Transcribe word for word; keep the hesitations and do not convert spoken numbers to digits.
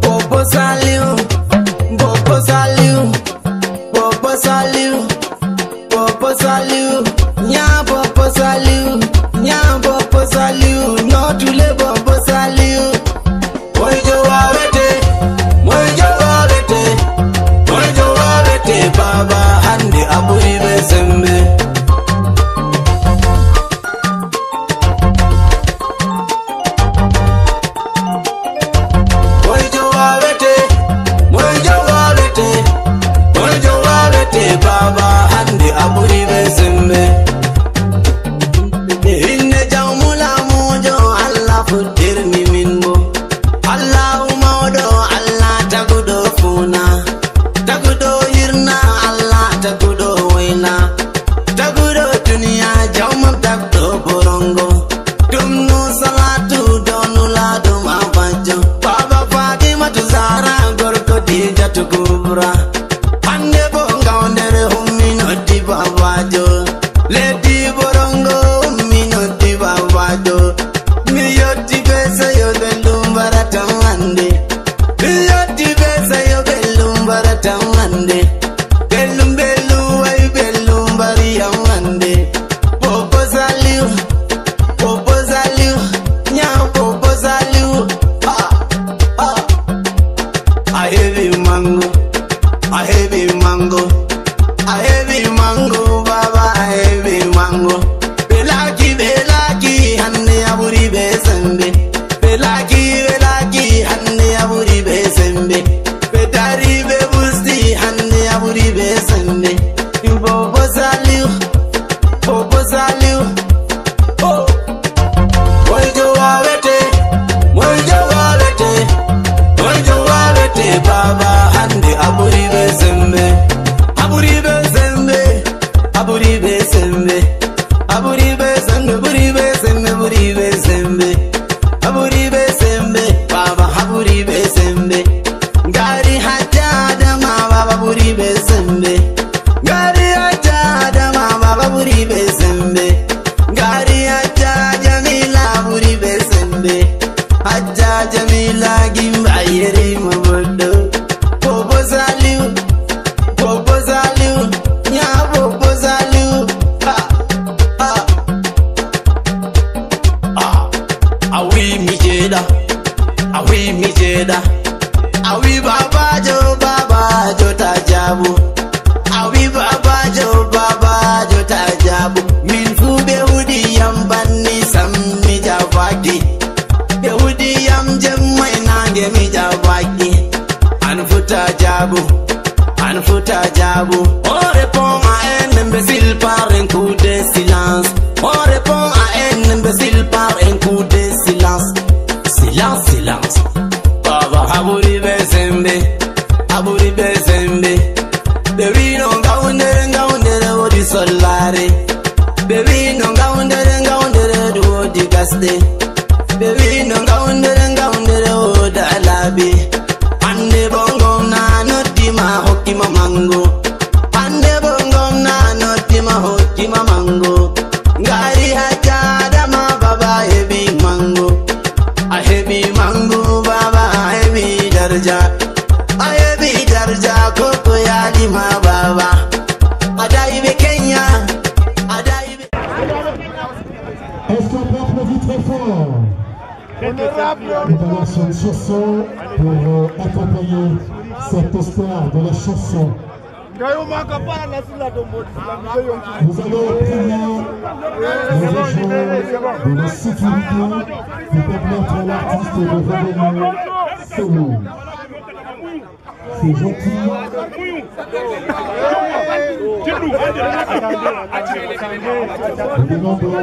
Bobo Saliu, Bobo Saliu, Bobo Saliu, Bobo Saliu, nya Bobo Saliu, nya Bobo Saliu, no tule Bobo Saliu. Moijo wawete, moijo wawete, moijo wawete, baba hande aburi be sembe. Moijo wawete, moijo wawete, moijo wawete, baba hande aburi be sembe. Inne jawmula mojo Allah fuddirni min mo. Allahu mawɗo, Allah taguɗo fuuna, taguɗo hirna, Allah taguɗo wayna, taguɗo duniya, jawmam tagɗo borongo. Ɗum no salatu dow nulaaɗo ma bajjo. Baba Fatimatu Zahra, gorko Dijatu Kubra. Hande bo ngawndere hummi noddi babajo. Leddi borongo hummi noddi babajo. Mi yotti be seyo belɗum baratan hande. Mi yotti be seyo belɗum baratan hande. Belɗum belɗum way belɗum bariyam hande. Bobo Saliu, Bobo Saliu, nya Bobo Saliu. Ah, ah. A heavy mango, a heavy mango, a heavy mango, baba, a heavy mango. Belaki, belaki, hanne aburi be sembe. Belaki, belaki, hanne aburi be sembe. Bedari be busti, hanne aburi be sembe. Bobo Saliu, Bobo Saliu. Oh. Moijo wawete, moijo wawete, moijo wawete, baba hande aburi be sembe, aburi be sembe, aburi be sembe, aburi be sembe, buri be sembe, buri be sembe, aburi be sembe, baba aburi be sembe. Ngari hajja adama baba buri be sembe. Ngari hajja adama baba buri be sembe. Ngari hajja Jamila buri be sembe. Hajja Jamila gimba yeri mo boɗɗo. Bobo Saliu, Bobo Saliu, nya Bobo Saliu. Ha, ha. Ah, a wi mi jeeɗa, a wi mi jeeɗa, a wi babajo, babajo ta jabu. A wi babajo, babajo ta jabu. Min fu ɓe huɗi yam banni sam mi jabaki. Ɓe huɗi yam jemma e nange mi jabaki. An fu ta jabu, an fu ta jabu. On répond à un imbécile par un coup de silence. On répond à un imbécile par un coup de silence. Silence, silence. Baba, a ɓuri ɓe sembe, a ɓuri ɓe sembe. Ɓe wino ngawndere, ngawndere woodi sollaare. Ɓe wino ngawndere, ngawndere woodi gasde. Ɓe wino ngawndere, ngawndere woodi laabi. Hande bo ngomna noddi ma hokki ma mango. Hande bo ngomna noddi ma hokki ma mango. Ngari hajja adama baba heɓi mango. A heɓi mango baba a heɓi darja. A heɓi darja koko yaali ma baba. A dayi ɓe Kenya. A dayi ɓe. Est-ce qu'on peut applaudir très fort ? Nous allons sur une chanson pour euh, accompagner cette star de la chanson. Nous allons prier les agents de la sécurité pour permettre à l'artiste de revenir solo. C'est gentil. Nous demandons